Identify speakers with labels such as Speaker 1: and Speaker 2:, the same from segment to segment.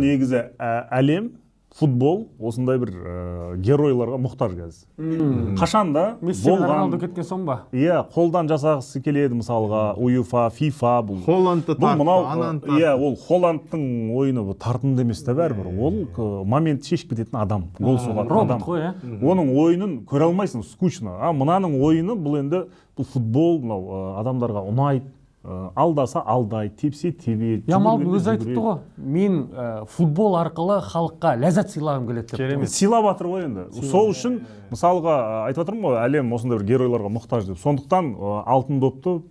Speaker 1: Негізі әлем, футбол осындай бір геройларға мұқтаж қазір. Қашанда
Speaker 2: Месси мен
Speaker 1: болған.
Speaker 2: Роналду кеткен соң ба?
Speaker 1: Иә, қолдан жасағысы келеді мысалға УЕФА, ФИФА бұл.
Speaker 3: Холландты
Speaker 1: Бұл
Speaker 3: тартты,
Speaker 1: мынау
Speaker 3: ананы тартты.
Speaker 1: Иә, ол Холландтың ойыны, бұл тартымды емес та бәрібір. Ол момент шешіп кететін адам, гол соғатын
Speaker 2: Робот
Speaker 1: адам.
Speaker 2: қой, иә.
Speaker 1: Оның ойынын көре алмайсың, скучно. А мынаның ойыны бұл енді, бұл футбол мынау адамдарға ұнайды. Алдаса алдайды, тепсе тебеді.
Speaker 2: Ямалдың
Speaker 1: Жүгіргенде
Speaker 2: өзі айтыпты
Speaker 1: жүгіреді.
Speaker 2: ғой: «Мен футбол арқылы халыққа ләззат сыйлағым келеді», — деп.
Speaker 4: Керемет.
Speaker 1: Сыйлап жатыр ғой енді. Сол үшін мысалға айтып жатырмын ғой, әлем осындай бір геройларға мұқтаж деп. Сондықтан алтын допты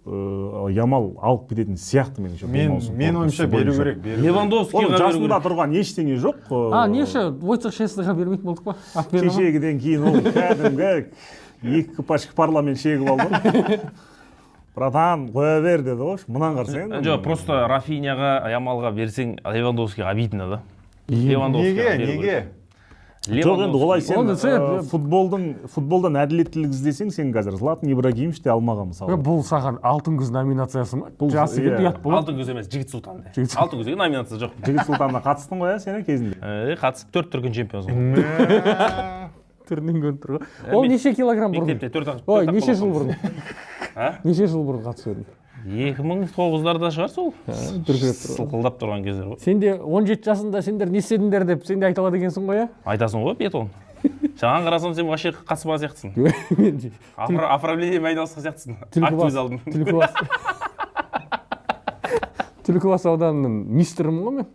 Speaker 1: Ямал алып кететін сияқты меніңше, бұл
Speaker 4: Мен
Speaker 1: маусым
Speaker 4: мен ойымша,
Speaker 1: қорытындысы
Speaker 4: беру
Speaker 1: бойынша.
Speaker 4: керек, беру керек.
Speaker 5: Левандовскийға
Speaker 1: Оның
Speaker 5: беру
Speaker 1: жасында
Speaker 5: керек.
Speaker 1: тұрған ештеңе жоқ.
Speaker 2: А неше Войцех Щенсныйға бермейтін болдық па? Алып бере ма?
Speaker 1: Кешегіден кейін ол кәдімгі екі пачка Парламент шегіп алды. «Братан, қоя бер», — деді ғой. Мынаны қарасаң енді.
Speaker 5: Жоқ, просто Рафиняға, Ямалға берсең, Левандовскийға обидно да.
Speaker 3: Неге?
Speaker 5: Левандовскийға беру
Speaker 3: Неге?
Speaker 5: керек.
Speaker 1: Жоқ, енді олай сен
Speaker 2: Оны сен-
Speaker 1: футболдан әділеттілік іздесең, сен қазір Златан Ибрагимович те алмаған мысалы.
Speaker 2: Бұл саған алтын күз номинациясы ма?
Speaker 1: Бұл-
Speaker 2: Жасы келді,
Speaker 1: иә.
Speaker 2: ұят болады.
Speaker 5: Алтын күз емес, жігіт сұлтан.
Speaker 2: Жігіт.
Speaker 5: Алтын күзге номинация жоқ.
Speaker 1: Жігіт сұлтанына қатыстың ғой, иә, сен кезінде?
Speaker 5: Қатысып, төрт дүркін чемпионсың ғой.
Speaker 2: Түрінен көрініп тұр ғой. Ол неше килограмм бұрын?
Speaker 5: Мектепте төрт ақ.
Speaker 2: Ой,
Speaker 5: Төрт ақ
Speaker 2: неше жыл
Speaker 5: болған.
Speaker 2: бұрын?
Speaker 5: А?
Speaker 2: Неше жыл бұрын қатысып едің?
Speaker 5: 2009-дарда шығар сол.
Speaker 2: Дүркіреп тұр ғой.
Speaker 5: Сылқылдап тұрған кездер ғой.
Speaker 2: Сен де 17 жасында «Сендер не істедіңдер?» деп, сен де айта алады екенсің ғой, иә?
Speaker 5: Айтасың ғой, бетон. Саған қарасам, сен вообще қатыспаған сияқтысың.
Speaker 2: Мен
Speaker 5: Оформлениемен айналысқан сияқтысың. Акт өз алдың.
Speaker 2: Түлкібас ауданының мистерімін ғой мен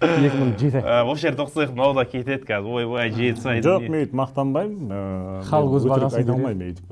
Speaker 2: 2007.
Speaker 5: Осы жерде тоқтайық, мынау да кетеді қазір. Ойбай, Жетісай.
Speaker 1: Жоқ, мен өйтіп мақтанбаймын.
Speaker 2: Халық
Speaker 1: Мен
Speaker 2: өз
Speaker 1: өтірік
Speaker 2: бағасын
Speaker 1: айта
Speaker 2: береді.
Speaker 1: алмаймын өйтіп.